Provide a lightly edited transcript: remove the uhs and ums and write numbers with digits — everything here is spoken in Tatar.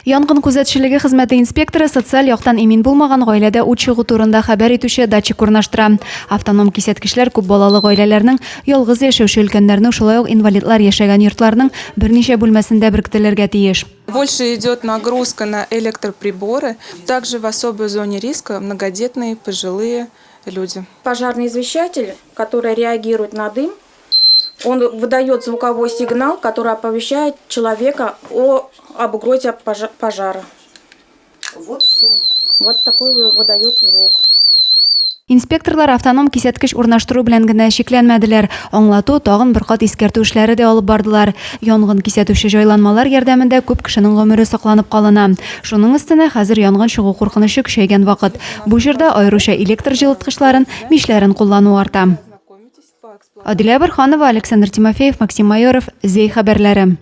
Янгын күзәтчелеге хезмәте инспекторы социаль яктан имин булмаган гаиләдә ут чыгу турында хәбәр итүче датчик урнаштыра. Автоном кисәткечләр күп балалы гаиләләрнең, ялгыз яшәүче өлкәннәрнең, шулай ук инвалидлар яшәгән йортларның берничә бүлмәсендә беркетелергә тиеш. Больше идет нагрузка на электроприборы, также в особой зоне риска многодетные, пожилые люди. Пожарный извещатель, который реагирует на дым, он выдает звуковой сигнал, который оповещает человека о, об угрозе пожара. Вот все. Вот такой выдает звук. Инспекторлар автоном кисәткеч урнаштыру белән генә чикләнмәделәр, аңлату, тагын бер кат искәртү эшләре дә алып бардылар. Янгын кисәтүче җайланмалар ярдәмендә күп кешенең гомере сакланып калына. Шуның өстенә, хәзер янгын чыгу куркынычы көчәйгән вакыт. Бу чорда аеруча электр җылыткычларын, мичләрен куллану арта. Адилә Борһанова, Александр Тимофеев, Максим Майоров, Зәй хәбәрләре.